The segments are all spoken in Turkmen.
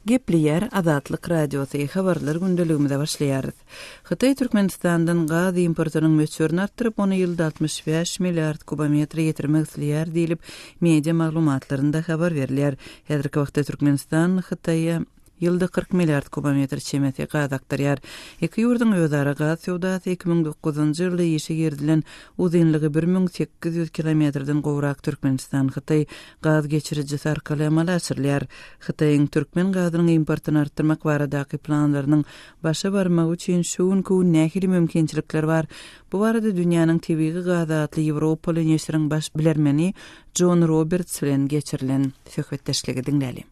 Gepleýär Azatlyk Radiosy, Habarlar gündeligimize başlaýarys. Hytaý Türkmenistandan gaz importynyň möçberini artdyryp, ony ýylda 65 milliard kubometre ýetirmek isleýär diýlip, media maglumatlarynda habar berilýär. Häzirki wagtda Türkmenistan Hytaýa ýylda 40 milliard kubometr çemesi gaz akdyrýar. Iki ýurduň özara gaz söwdasy 2009-njy ýylda işe girizilen uzynlygy 1800 kilometrden gowrak Türkmenistan-Hytaý gaz geçirijisi arkaly amala aşyrylýar. Hytaýyň türkmen gazynyň importyny artdyrmak baradaky planlarynyň başa barmagy üçin şu günki gün nähili mümkinçilikler bar? Bu barada Dünýäniň tebigy gazy atly ýewropaly neşiriň baş bilermeni Jon Roberts bilen geçirilen söhbetdeşligi diňläliň.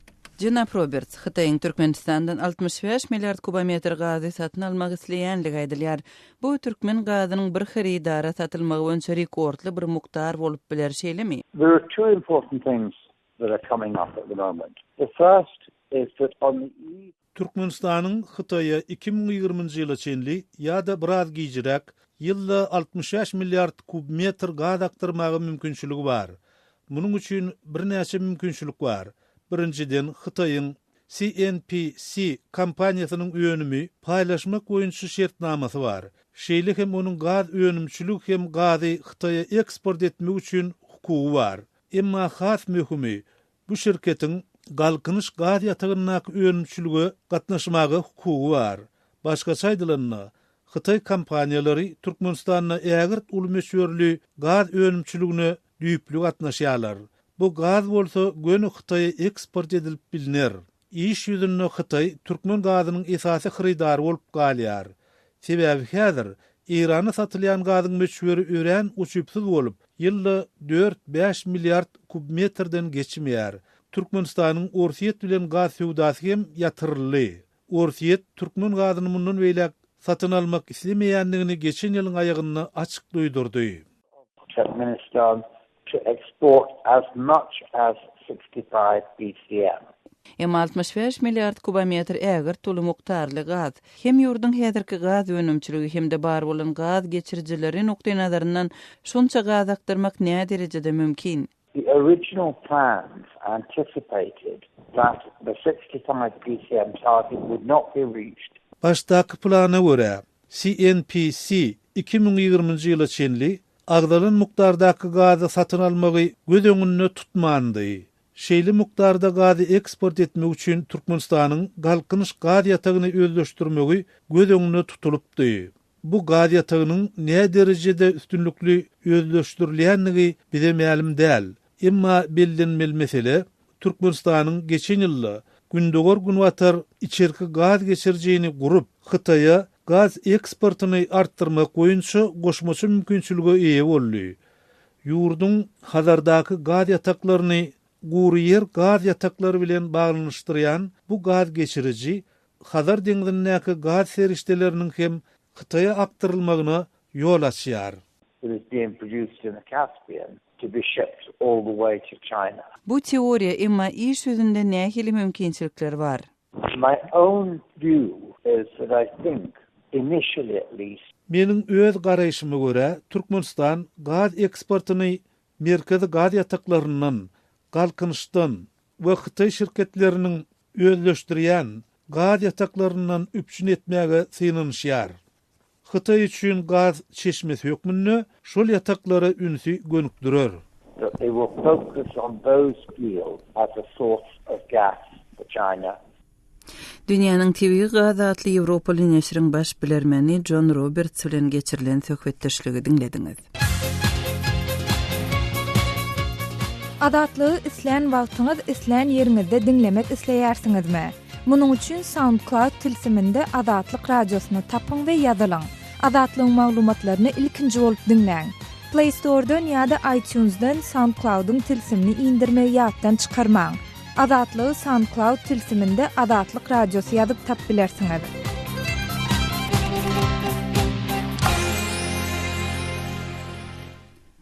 Jenap Roberts, Hytaýyň Türkmenistandan 65 milliard kubometr gazy satyn almak isleýänligi aýdylýar. Bu türkmen gazynyň bir hyrydara satylmagy boýunça rekordly bir mukdar bolup biler, şeýlemi? There are two important things that are coming up at the moment. The first is that on the eve. Türkmenistanyň Hytaýa 2020-nji ýyla çenli ýa-da biraz gijiräk ýylda 65 milliard kubmetr gaz akdyrmaga mümkinçiligi bar. Munuň üçin birnäçe mümkinçilik bar. Birinjiden, Hytaýyň CNPC kompaniýasynyň önümi paýlaşmak boýunça şertnamasy bar. Şeýle hem onuň gaz önümçiligi hem gazy Hytaýa eksport etmek üçin hukugy bar. Emma has möhümi, bu şirketiň Galkynyş gaz ýatagyndaky önümçilige gatnaşmaga hukugy bar. Başgaça aýdylanda, hytaý kompaniýalary Türkmenistanda ägirt uly möçberli gaz önümçiligine düýpli gatnaşýarlar. Bu gaz bolsa göni Hytaýa eksport edilip bilner. Iş ýüzünde Hytaý türkmen gazynyň esasy hyrydary bolup galýar. Sebäbi häzir Eýrana satylýan gazyň möçberi örän ujypsyz bolup, ýylda dört-bäş milliard kubmetrden geçmeýär. Türkmenistanyň Orsýet bilen gaz söwdasy hem ýatyryldy. Orsýet türkmen gazyny mundan beýläk satyn almak islemeýändigini geçen ýylyň aýagynda açyk duýdurdy. Turkmenistan to export as much as 65 bcm. Emma 65 milliard kubometr ägirt uly mukdarly gaz, hem ýurduň häzirki gaz önümçiligi hem-de bar bolan gaz geçirijileri nukdaýnazaryndan şonça gaz akdyrmak näderejede mümkin? The original plans anticipated that the 65 bcm target would not be reached. Başdaky plana görä, CNPC 2020-nji ýyla çenli agzalan mukdardaky gazy satyn almagy göz öňünde tutmandy. Şeýle mukdarda gazy eksport etmek üçin Türkmenistanyň Galkynyş gaz ýatagyny özleşdirmegi göz öňünde tutulypdy. Bu gaz ýatagynyň näderejede üstünlikli özleşdirilýändigi bize mälim däl. Emma bellenmeli mesele, Türkmenistanyň geçen ýylda Gündogar-Günbatar içerki gaz geçirijini gurup, Hytaýa gaz eksportyny artdyrmak boýunça goşmaça mümkinçilige eýe boldy. Ýurduň Hazardaky gaz ýataklaryny gury ýer gaz ýataklary bilen baglanyşdyrýan bu gaz geçiriji Hazar deňzindäki gaz serişdeleriniň hem Hytaýa akdyrylmagyna ýol açýar. That is being produced in the Caspian to be shipped all the way to China. Bu teoriýa, emma iş ýüzünde nähili mümkinçilikler bar? My own view is that I think, initially at least, Meniň öz garaýşyma görä, Türkmenistan gaz eksportyny merkezi gaz ýataklaryndan, Galkynyşdan we hytaý şirketleriniň özleşdirýän gaz ýataklaryndan üpjün etmäge synanyşýar. Hytaý üçin gaz çeşmesi hökmünde şol ýataklara ünsi gönükdirer. That they will focus on those fields as a source of gas for China. Dünýäniň tebigy gazy atly ýewropaly neşiriň baş bilermeni Jon Roberts bilen geçirilen söhbetdeşligi diňlediňiz. Azatlygy islän wagtyňyz, islän ýeriňizde diňlemek isleýärsiňizmi? Munuň üçin SoundCloud tilsiminde Azatlyk Radiosyny tapyň we ýazylyň. Azatlygyň maglumatlaryny ilkinji bolup diňläň. Play Store-dan ýa-da iTunes-dan SoundCloud-yň tilsimini indirmegi ýatdan çykarmaň. Azatlygy SoundCloud tilsiminde Azatlyk Radiosy ýazyp tap bilersiňiz.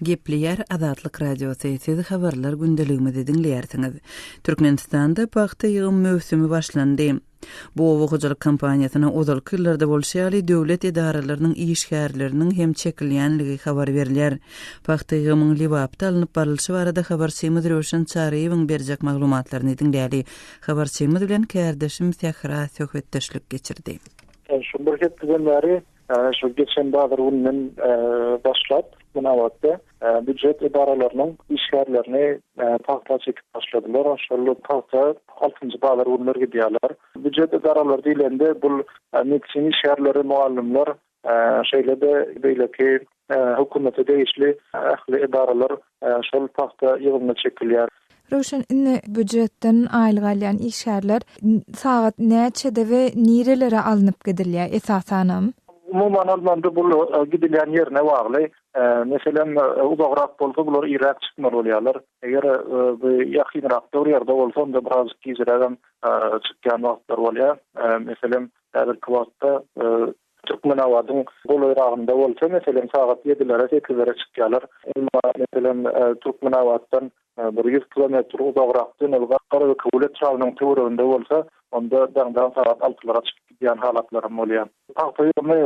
Gepleýär Azatlyk Radiosy, siz habarlar gündeligimizi diňleýärsiňiz. Türkmenistanda pagta ýygym möwsümi başlandy. Bu oba hojalyk kompaniýasyna ozalky ýyllarda bolşy ýaly döwlet edaralarynyň işgärleriniň hem çekilýänligi habar berilýär. Pagta ýygymyň Lebapda alnyp barlyşy barada habarçymyz Röwşen Çaryýewiň berjek maglumatlaryny diňläli. Habarçymyz bilen kärdeşim Sähra söhbetdeşlik geçirdi. Şu bir hepdeden bäri Şu geçen bazar gününden başlap, Türkmenabatda býujet edaralarynyň işgärlerini pagta çekip başladylar. Şol pagta altynjy bazar günler gidýärler. Býujet edaralary diýlende, bul medisina işgärleri, mugallymlar, şeýle-de beýleki hökümete degişli ähli edaralar şol pagta ýygymyna çekilýär. Röwşen, indi býujetden aýlyk alýan işgärler sagat näçede we nirelere alnyp gidilýär esasanam? Umuman alnanda bul gidilýän ýerine bagly. Meselem, uzagrak bolsa bular irräk çykmaly bolýarlar. Eger bu ýakynrakda bir ýerde bolsa onda birazjyk gijirägem çykýan wagtlary bolýar. Meselem, häzirki wagtda Türkmenabadyň golaýragynda bolsa, meselem, sagat ýedilere, sekizlere çykýarlar. Emma, meselem, Türkmenabatdan bir ýüz kilometr uzagrakda, ol Garabekewül etrabynyň töwereginde bolsa, onda daňdan sagat altylara çykyp gidýän halatlaram bolýar. Pagta ýygymy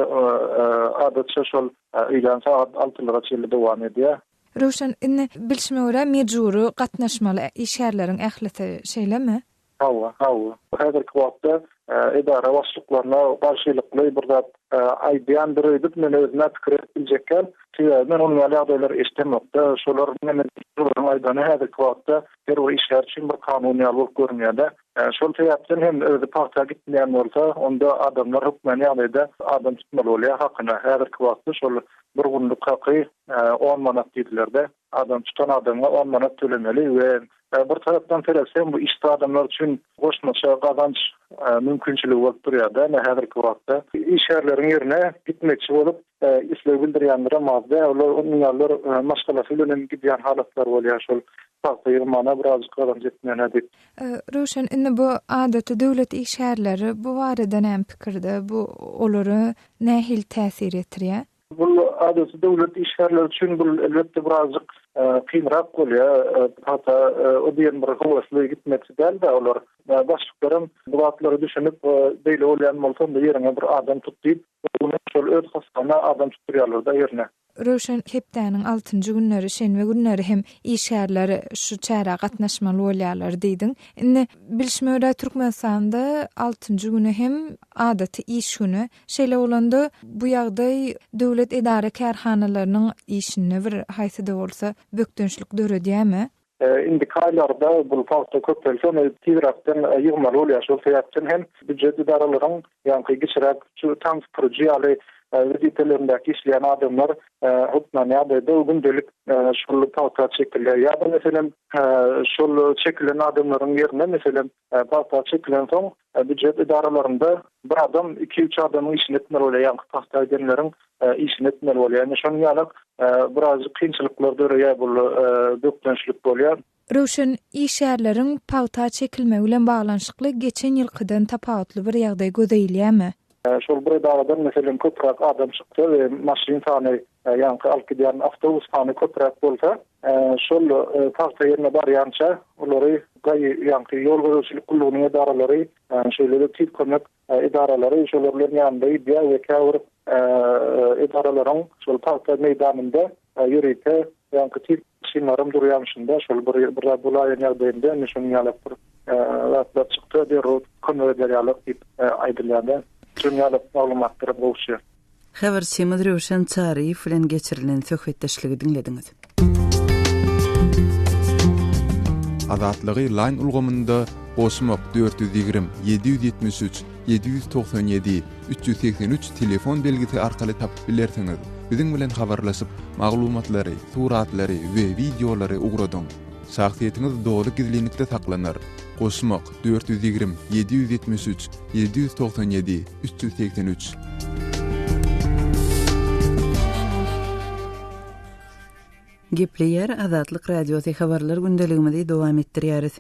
adatça şol öýlän sagat altylara çenli dowam edýär. Röwşen, indi bilşime görä, mejbury gatnaşmaly işgärleriň ählisi, şeýlemi? Hawa, hawa. Häzirki wagtda edara başlyklaryna garşylykly bir zat aýdýandyr öýdüp men özüm-ä pikir edip biljek däl. Sebäbi men onuň ýaly ýagdaýlary eşidemok-da. Şolar näme olaryň aýdany häzirki wagtda her bir işgär üçin bir kanun ýaly bolup görünýär-de. Şol sebäpden hem özi pagta gitmeýän bolsa, onda adamlar hökmany ýagdaýda adam tutmaly bolýar hakyna. Häzirki wagtda şol bir günlük haky on manat diýdiler-de. Adam tutan adamyňa on manat tölemeli we bir tarapdan seretseň bu işsiz adamlar üçin goşmaça gazanç mümkinçiligi bolup durýar-da ine häzirki wagtda. Işgärleriň ýerine gitmekçi bolup isleg bildirýänlerem az däl. Olar onuň ýalylar maşgalasy bilen hem gidýän halatlary bolýar şol pagta ýygmana birazjyk gazanç etmäne diýip. Röwşen indi bu adaty döwlet işgärleri bu barada näme pikirde bu olara nähili täsir ýetirýär? Bul adaty döwlet işgärleri üçin bul elbetde birazjyk kynrak bolýar. Hatda o diýen bir höwesli gitmekçi däl-de olar. Başlyklaram bu zatlara düşünip, beýle bolýan bolsa onda ýeriňe bir adam tut diýip, şol öz hasabyna adam tutdurýarlar-da ýerine. Röwşen, hepdäniň altynjy günleri, şenbe günleri hem işgärler şu çärä gatnaşmaly bolýarlar diýdiň. Indi bilşime görä Türkmenistanda altynjy güni hem adaty iş güni. Şeýle bolanda, bu ýagdaý döwlet edara-kärhanalarynyň işinde bir haýsy-da bolsa bökdençlik döredýärmi? Indiki aýlarda bu pagta köpelse, ony tizräkden ýygmaly bolýar. Şol sebäpden hem býujet edaralaryň, ýaňky giçräk şu tam süpüriji ýaly wezipelerindäki işleýän adamlar hökmany ýagdaýda gündelik şol pagta çekilýär. Ýa-da meselem, şol çekilen adamlaryň ýerine meselem, Pagta çekilensoň, býujet edaralarynda bir adam iki-üç adamyň işini etmeli bolýar, ýagny pagta edenleriň işini etmeli bolýar. Indi şonuň ýaly birazjyk kynçylyklar döreýär, bu bökdençlik bolýar. Röwşen, işgärleriň pagta çekilmegi bilen baglanyşykly geçen ýylkydan tapawutly bir ýagdaý göze ilýärmi? Şol bir edaradan, meselem, köpräk adam çyksa we maşyn sany, ýaňky alyp gidýän awtobus sany köpräk bolsa, şol pagta ýerine barýança olary gaý, ýaňky ýol gözegçilik gullugynyň edaralary, şeýle-de tiz kömek edaralary şolar bilen ýanynda gidýär we käbir edaralaryň şol pagta meýdanynda ýörite ýaňky tiz maşynlaram durýarmyşyn-da, şol bir bir zat bolaýan ýagdaýynda indi şonuň ýaly bir zatlar çyksa derrew kömek eder ýaly diýip aýdylýar-da. Şonuň ýaly maglumatlar hem gowuşýar. Habarçymyz Röwşen Çaryýew bilen geçirilen söhbetdeşligi diňlediňiz. Azatlygy Line ulgamynda goşmak 420 773 797 383 telefon belgisi arkaly tapyp bilersiňiz. Biziň bilen habarlaşyp, maglumatlary, suratlary we wideolary ugradyň. Şahsyýetiňiz doly gizlinlikde saklanar. Goşmak, 420 773 797 383. Gepleýär Azatlyk Radiosy habarlar gündeligimizi dowam etdirýäris.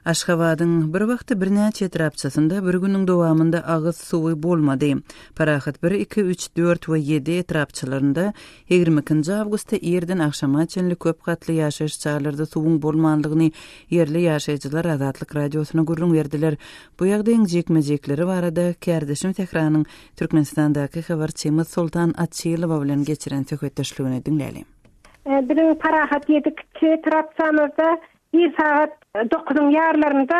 Aşgabadyň bir wagtda birnäçe etrapçasynda bir günüň dowamynda agyz suwy bolmady. Parahat bir, iki, üç, dört we ýedi etrapçalarynda ýigrimi ikinji awgustda irden agşama çenli köp gatly ýaşaýyş jaýlarda suwuň bolmanlygyny ýerli ýaşaýjylar Azatlyk Radiosyna gürrüň berdiler. Bu ýagdaýyň jikme-jikleri barada kärdeşim Sähranyň Türkmenistandaky habarçymyz Soltan Açylowa bilen geçiren söhbetdeşligini diňläliň. Biziň Parahat ýedi kiçi etrapçamyzda Ir sagat dokuzyň ýarlarynda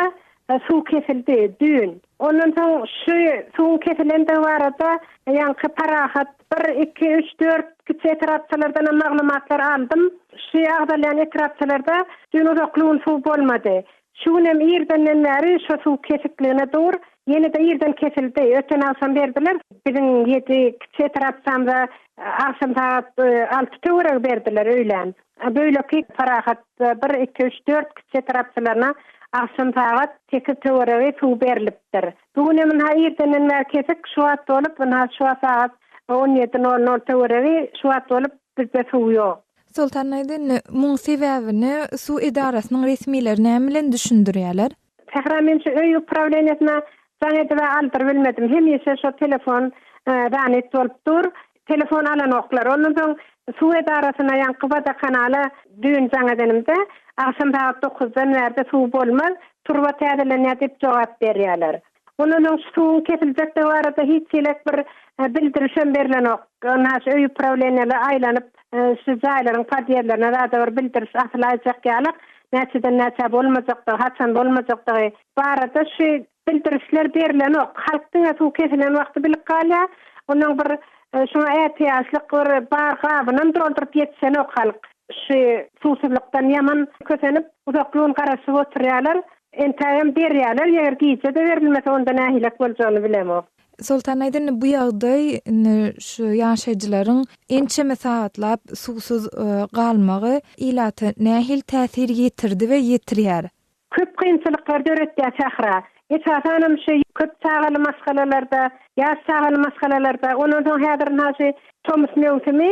suw kesildi, düýn. Ondan soň şu suwuň kesilendigi barada ýaňky Parahat bir, iki, üç, dört kiçi etrapçalardanam maglumatlar aldym. Şu agzalýan etrapçalarda düýn uzakly gün suw bolmady. Şu günem irdenden bäri şo suw kesikligine dur. Ýene-de irden kesildi. Öten agşam berdiler. Biziň ýedi kiçi etrapçamyza agşam sagat alty töweregi berdiler öýlän. Beýleki Parahat bir, iki, üç, dört kiçi etrapçalaryna agşam sagat sekiz töweregi suw berlipdir. Bu gün hem ynha irdenden bäri kesik, şu wagt bolup, ynha şu wagt sagat 17 nol nol töweregi, şu wagt bolup bizde suw ýok. Soltan aýda indi muň sebäbini suw edarasynyň resmileri näme bilen düşündirýärler? Sähra men şu öý uprawleniýasyna jaň edibä aldyrybilmedim. Hemişe şo telefon zanit bolup dur. Telefon alanoklar. Ondan soň suw edarasyna ýaňky wodokanala düýn jaň edenimde, agşam sagat dokuzdan bärde suw bolmaz, turba täzelenýär diýip jogap berýärler. Ondan soň şu suwuň kesiljekdigi barada hiç hili bir bildirişem berlenok. Ynha şu öý uprawleniýaly aýlanyp şu jaýlaryň podýezdlerine zada bir bildiriş asylaýjak ýalyk, näçeden näçä bolmajakdygy, haçan bolmajakdygy barada şu bildirişler berlenok. Halk diňe suw kesilen wagty bilip galýar. Ondan bir şuňa ätiýaçlyk bir bar gabynam dolduryp ýetişenok halk. Şu suwsuzlykdan ýaman kösenip, uzakly gün garaşyp oturýarlar. Entägem berýärler, eger gije-de berilmese onda nähilek boljagyny bilemok. Soltan aýda indi bu ýagdaý indi şu ýaşaýjylaryň ençeme sagatlap suwsuz galmagy ilata nähili täsir ýetirdi we ýetirýär? Köp kynçylyklar döretýär Sähra. Esasanam şu köp çagaly maşgalalarda, ýaş çagaly maşgalalarda, ondan soň häzir ynha şu tomus möwsümi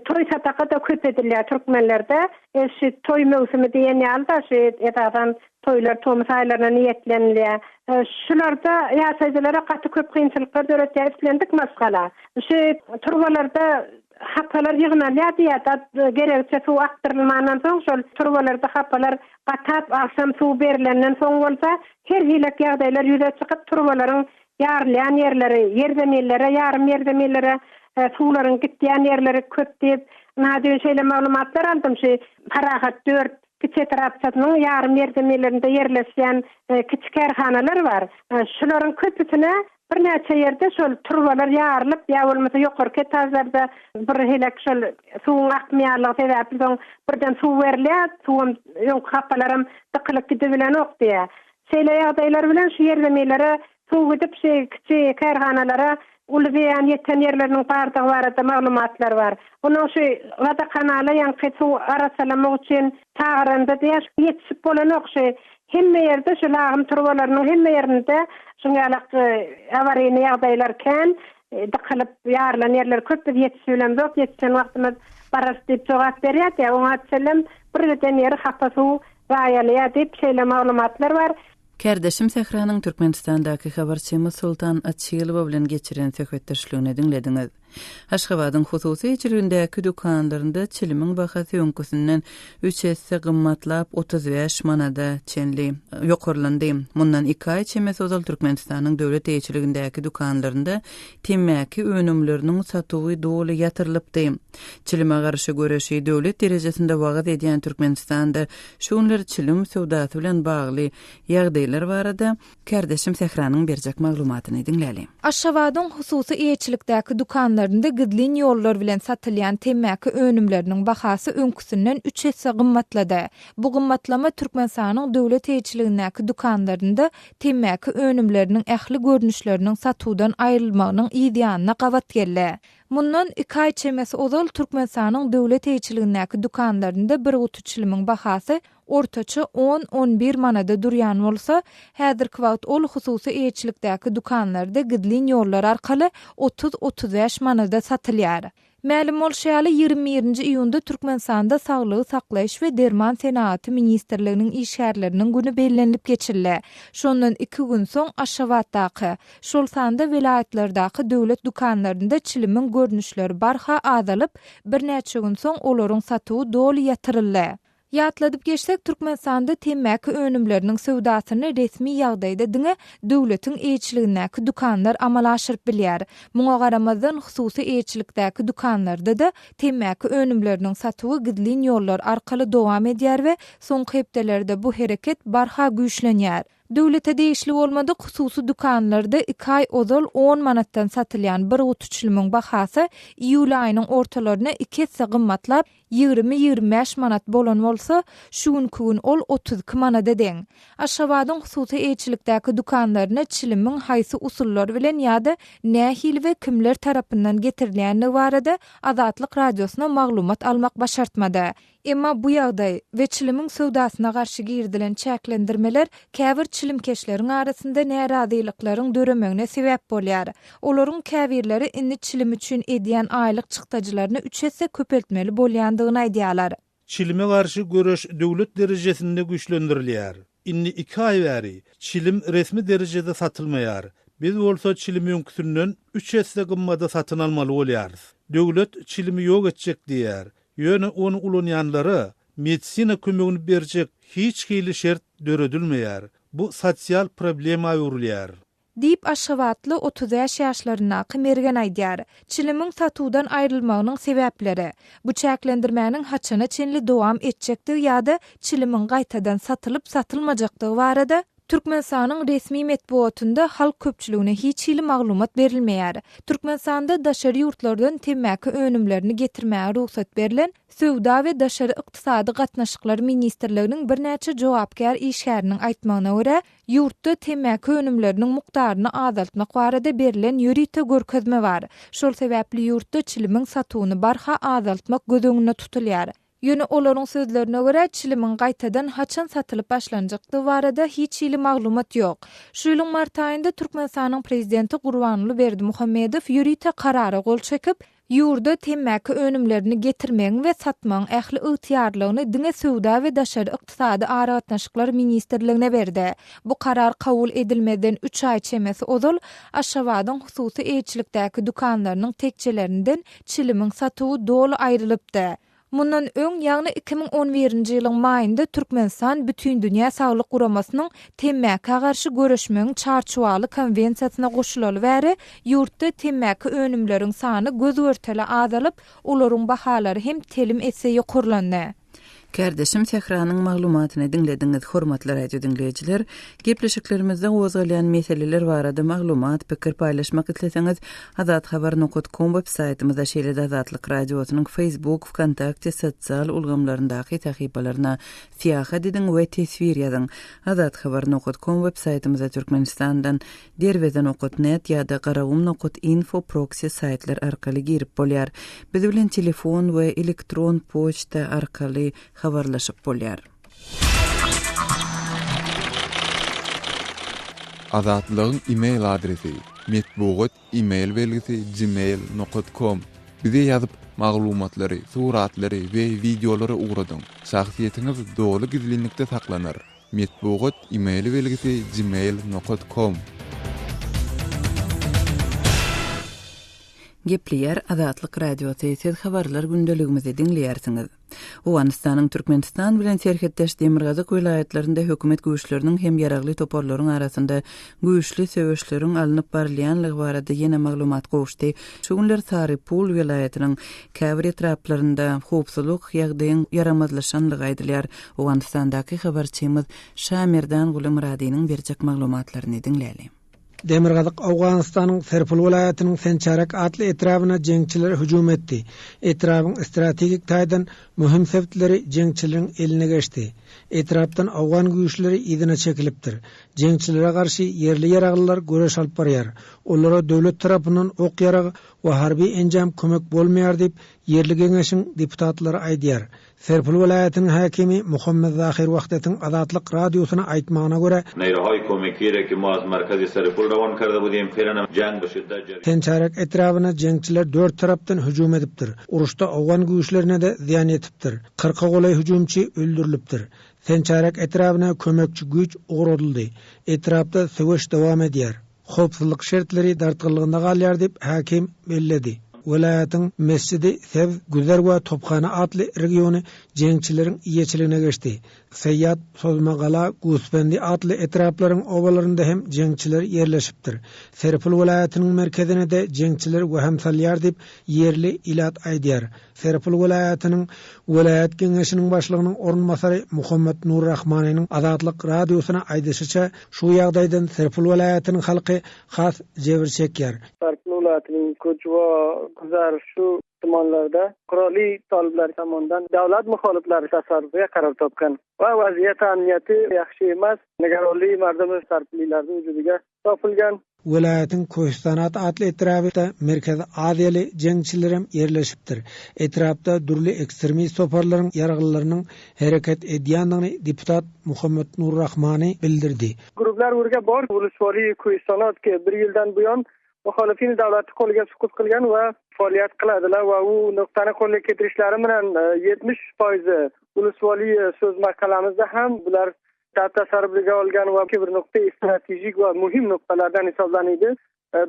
toý sadaka-da köp edilýär türkmenlerde. Şu toý möwsümi diýen ýaly-da şu esasan Toýlar tomus aýlaryna niýetlenilýär. Şularda ýaşaýjylara gaty köp kynçylyklar döretýär islendik maşgala. Şu turbalarda hapalar ýygnalýar diýýär-de, geregiçe suw akdyrylmandan soň şol turbalarda hapalar gatap, agşam suw berlenden soň bolsa her hilek ýagdaýlar ýüze çykyp, turbalaryň ýarylýan ýerleri, ýerzeminlere, ýarym ýerzeminlere suwlaryň gitýän ýerleri köp diýip, ynha düýn şeýle maglumatlar aldym şu Parahat dört Kiçi etrapçasynyň ýarym ýerzeminlerinde ýerleşýän kiçi kärhanalar bar. Şularyň köpüsine birnäçe ýerde şol turbalar ýarylyp ýa bolmasa ýokarky etažlarda bir helek şol suwuň akmaýanlygy sebäpli soň birden suw berilýär, suwam öňki hapalaram dykylyp gidibilenok diýýär. Şeýle ýagdaýlar bilen şu ýerzeminlere Suw gidip şu kiçi kärhanalara uly zyýan ýeten ýerleriniň bardygy barada maglumatlar bar. Onuň şu wodokanala ýaňky suw arassalamak üçin çagyranda diýýär, ýetişip bolanok şu hemme ýerde şu lagym turbalarynyň hemme ýerinde şuň ýalak awariýny ýagdaýlar kän, dykylyp ýarylan ýerler köp biz ýetişibilemzok, ýetişen wagtymyz bararys diýip jogap berýär diýýär. Oňa çenlem bir giden ýeri hapa suw zaýalaýar diýip şeýle maglumatlar bar. Kärdeşim Sähranyň Türkmenistandaky habarçymyz Soltan Açylowa bilen geçiren söhbetdeşligini diňlediňiz. Aşgabadyň hususy eýeçiligindäki dükanlarynda çilimiň bahasy öňküsinden üç esse gymmatlap, 35 manada çenli ýokarlandy. Mundan iki aý çemesi ozal Türkmenistanyň döwlet eýeçiligindäki dükanlarynda temmäki önümleriniň satuwy doly ýatyrylypdy. Çilime garşy göreşi döwlet derejesinde wagyz edýän Türkmenistanda Şu günler çilim söwdasy bilen bagly ýagdaýlar barada kärdeşim Sähranyň berjek maglumatyny diňläliň. Aşgabadyň hususy eýeçilikdäki dükanlarynda gizlin ýollar bilen satylýan temmäki önümleriniň bahasy öňküsinden üç esse gymmatlady. Bu gymmatlama Türkmenistanyň döwlet eýeçiligindäki dükanlarynda temmäki önümleriniň ähli görnüşleriniň satuwdan aýrylmagynyň yz ýanyna gabat geldi. Mundan iki aý çemesi ozal Türkmenistanyň döwlet eýeçiligindäki dükanlarynda bir guty çilimiň bahasy ortaça on-on bir manada durýan bolsa, häzirki wagt ol hususy eýeçilikdäki dükanlarda gizlin ýollar arkaly otuz-otuz bäş manada satylýar. Mälim bolşy ýaly, 21 nji iýunda Türkmenistanda Saglygy saklaýyş we derman senagaty ministrliginiň işgärleriniň güni bellenilip geçildi. Şondan iki gün soň Aşgabatdaky, şol sanda welaýatlardaky döwlet dükanlarynda çilimiň görnüşleri barha azalyp, birnäçe gün soň olaryň satuwy doly ýatyryldy. Ýatladyp geçsek, Türkmenistanda temmäki önümleriniň söwdasyny resmi ýagdaýda diňe döwletiň eýeçiligindäki dükanlar amala aşyryp bilýär. Muňa garamazdan, hususy eýeçilikdäki dükanlarda-da temmäki önümleriniň satuwy gizlin ýollar arkaly dowam edýär we soňky hepdelerde bu hereket barha güýçlenýär. Döwlete degişli bolmadyk hususy dükanlarda iki aý ozal on manatdan satylýan bir guty çilimiň bahasy iýul aýynyň ortalaryna iki esse gymmatlap, 20-25 manat bolan bolsa, şu günki gün ol 32 manada deň. Aşgabadyň hususy eýeçilikdäki dükanlaryna çilimiň haýsy usullar bilen ýa-da nähili we kimler tarapyndan getirilýändigi barada Azatlyk Radiosyna maglumat almak başartmady. Emma bu ýagdaý we çilimiň söwdasyna garşy girizilen çäklendirmeler käbir çilimkeşleriň arasynda närazylyklaryň döremegine sebäp bolýar. Olaryň käbirleri indi çilim üçin edýän aýlyk çykdajylaryny üç esse köpeltmeli bolýandygyny aýdýarlar. Çilime garşy göreş döwlet derejesinde güýçlendirilýär. Indi iki aý bäri çilim resmi derejede satylmaýar. Biz bolsa çilimi öňküsinden üç esse gymmada satyn almaly bolýarys. Döwlet çilimi ýok etjek diýýär. Ýöne ony ulanýanlara medisina kömegini berjek hiç hili şert döredilmeýär. Bu sosial problema öwrülýär. Diýip, aşgabatly 35 ýaşlaryndaky Mergen aýdýar. Çilimiň satuwdan aýrylmagynyň sebäpleri, bu çäklendirmäniň haçana çenli dowam etjekdigi ýa-da çilimiň gaýtadan satylyp-satylmajakdygy barada Türkmenistanyň resmi metbugatynda halk köpçüligine hiç hili maglumat berilmeýär. Türkmenistanda daşary ýurtlardan temmäki önümlerini getirmäge rugsat berlen Söwda we daşary ykdysady gatnaşyklar ministrliginiň birnäçe jogapkär işgäriniň aýtmagyna görä, ýurtda temmäki önümleriniň mukdaryny azaltmak barada berlen ýörite görkezme bar. Şol sebäpli ýurtda çilimiň satuwyny barha azaltmak göz öňünde tutulýar. Ýöne olaryň sözlerine görä, çilimiň gaýtadan haçan satylyp başlanjakdygy barada hiç hili maglumat ýok. Şu ýylyň mart aýynda Türkmenistanyň prezidenti Gurbanguly Berdimuhamedow ýörite karara gol çekip, ýurda temmäki önümlerini getirmegiň we satmagyň ähli ygtyýarlygyny diňe Söwda we daşary ykdysady aragatnaşyklar ministrligine berdi. Bu karar kabul edilmezden üç aý çemesi ozal Aşgabadyň hususy eýeçilikdäki dükanlarynyň tekjelerinden çilimiň satuwy doly aýrylypdy. Mundan öň, ýagny 2011-nji ýylyň maýynda Türkmenistan Bütindünýä saglyk guramasynyň temmäkä garşy göreşmegiň çarçuwaly konwensiýasyna goşulaly bäri ýurtda temmäki önümleriň sany göz-görtele azalyp, olaryň bahalary hem telim esse ýokarlandy. Kärdeşim Sähranyň maglumatyny diňlediňiz, hormatly radio diňleýjiler. Gepleşiklerimizde gozgalýan meseleler barada maglumat, pikir paýlaşmak isleseňiz, azathabar nokat kom web saýtymyza, şeýle-de Azatlyk Radiosynyň Facebook, Wkontakte sosial ulgamlaryndaky sahypalaryna syýahat ediň we teswir ýazyň. Azathabar nokat kom web saýtymyza Türkmenistandan Derweze nokat net ýa-da Garagum nokat info proksi saýtlar arkaly girip bolýar. Biz bilen telefon we elektron poçta arkaly habarlaşyp bolýar. Azatlygyň e-mail adresi, metbugat e-mail belgisi gmail nokat kom. Bize ýazyp, maglumatlary, suratlary we wideolary ugradyň. Şahsyýetiňiz doly gizlinlikde saklanar. Metbugat e-mail belgisi gmail nokat kom. Gepleýär Azatlyk Radiosy, siz habarlar gündeligimizi diňleýärsiňiz. Owganystanyň Türkmenistan bilen serhetdeş demirgazyk welaýatlarynda hökümet güýçleriniň hem ýaragly toparlaryň arasynda güýçli söweşleriň alnyp barylýanlygy barada ýene maglumat gowuşdy. Şu günler Sarypul welaýatynyň käbir etraplarynda howpsuzlyk ýagdaýyň ýaramazlaşanlygy aýdylýar. Owganystandaky habarçymyz Şamerdan Gulymyradynyň berjek maglumatlaryny diňläli. Demirgazyk Owganystanyň Serpul welaýatynyň Sençärek atly etrabyna jeňçiler hüjüm etdi. Etrabyň strategik taýdan möhüm sebitleri jeňçileriň eline geçdi. Etrapdan owgan güýçleri yzyna çekilipdir. Jeňçilere garşy ýerli ýaraglylar göreş alyp barýar. Olara döwlet tarapyndan ok-ýarag we harby enjam kömek bolmaýar diýip, ýerli geňeşiň deputatlary aýdýar. Serpil welaýatynyň häkimi Muhammet Zahir Wahdetiň Azatlyk Radiosyna aýtmagyna görä, Sençärek etrabyna jeňçiler dört tarapdan hüjüm edipdir. Uruşda owgan güýçlerine-de zyýan ýetipdir. Kyrka golaý hüjümçi öldürilipdir. Sençärek etrabyna kömekçi güýç ugradyldy. Etrapda söweş dowam edýär. Howpsuzlyk şertleri dartgynlygynda galýar diýip, häkim belledi. Welaýatyň Mesjidi Sebz, Güzer we Tophana atly regiony jeňçileriň eýeçiligine geçdi. Seýýat, Sozmagala, Gusbendi atly etraplaryň obalarynda hem jeňçiler ýerleşipdir. Serpil welaýatynyň merkezine-de jeňçiler wehim salýar diýip, ýerli ilat aýdýar. Serpil welaýatynyň welaýat geňeşiniň başlygynyň orunbasary Muhammet Nur Rahmanynyň Azatlyk Radiosyna aýdyşyça, şu ýagdaýdan Serpil welaýatynyň halky has jebir çekýär. Serpil welaýatynyň Kuç we Guzar şu tumanlarda qurolli toliblar tomonidan davlat muxoliflari tasarrufiga qaror topgan va vaziyat amniyati yaxshi emas nigaronlik mardumi sarpilliklarni vujudiga topilgan. Welaýatyň Köhistanat atly etrabynda Merkezi Aziýaly jeňçilerem ýerleşipdir. Etrapda dürli ekstremist toparlaryň ýaraglylarynyň hereket edýändigini deputat Muhammet Nur Rahmany bildirdi. Guruhlar urga bor ulusvoli Köhistanat ki bir yildan buyon muxolifin davlati qo'liga suqut qilgan va faoliyat qiladilar va u nuqtani qo'lga keltirishlari bilan 70 foizi ulusvoli so'z maqolamizda ham bular tasarrufiga olgan va bir nuqta strategik va muhim nuqtalardan hisoblanadi.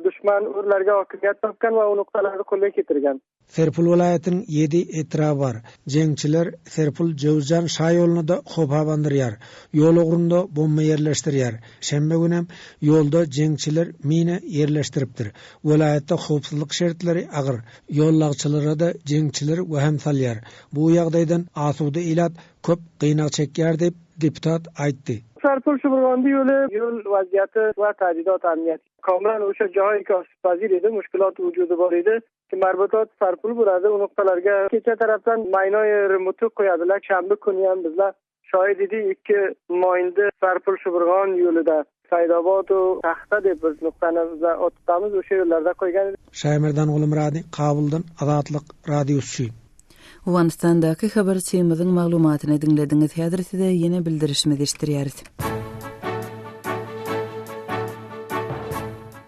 Dushman ularga hokimiyat topgan va u nuqtalarni qo'lga keltirgan. Serpil welaýatynyň ýedi etraby bar. Jeňçiler Serpil-Jöwüzjan şaýoluny-da howpa bandyrýar. Ýol ugrunda bomba ýerleşdirýär. Şenbe günem ýolda jeňçiler mina ýerleşdiripdir. Welaýatda howpsuzlyk şertleri agyr. Ýollagçylara-da jeňçiler wehim salýar. Bu ýagdaýdan asuda ilat köp gynag çekýär diýip, deputat aýtdy. Sarpul Şuburgandy ýoly ýol waziýaty we tajdidot amniýaty komran o'sha joyki osib edi mushkulot vujudi bor edi marbutot sarpul bo'ladi u nuqtalarga kecha tarafdan maynoy remuti qo'yadilar shanba kuni ham bizlar shohid edik ikki moyinni sarpul shuburg'on yo'lida Saidobod Taxta deb biz nuqtani bizlar otamiz o'sha yo'llarda qo'ygan Şaýmerdan Gulmyrady Kabuldan Azatlyk Radiosy üçin. Owganystandaky habarçymyzyň maglumatyny diňlediňiz. Häzir size ýene bildirişimizi eşitdirýäris.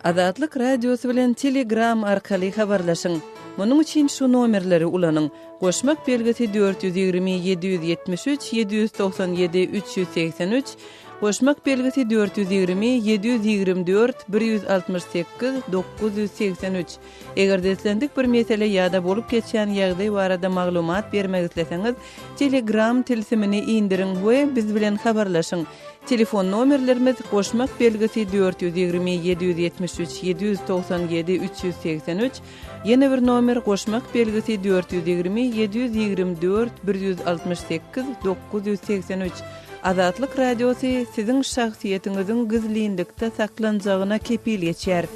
Azatlyk Radiosy bilen Telegram arkaly habarlaşyň. Munuň üçin şu nomerleri ulanyň, goşmak belgisi 420 773 797 383, goşmak belgisi 420 724 168 983. Eger-de islendik bir mesele ýa-da bolup geçýän ýagdaý barada maglumat bermek isleseňiz, Telegram tilsimini indiriň we biz bilen habarlaşyň. Telefon nomerlerimiz, goşmak belgisi 420 773 797 383, ýene bir nomer, goşmak belgisi 420 724 168 983. Azatlyk Radiosy siziň şahsyýetiňiziň gizlinlikde saklanjagyna kepil geçýär.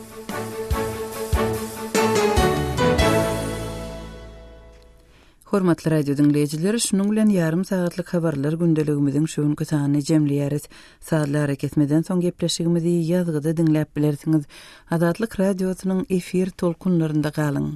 Hormatly radio diňleýjiler, şunuň bilen ýarym sagatlyk habarlar gündeligimiziň şu günki sanyny jemleýäris. Sazly arakesmeden soň gepleşigimizi ýazgyda diňläp bilersiňiz. Azatlyk Radiosynyň efir tolkunlarynda galyň!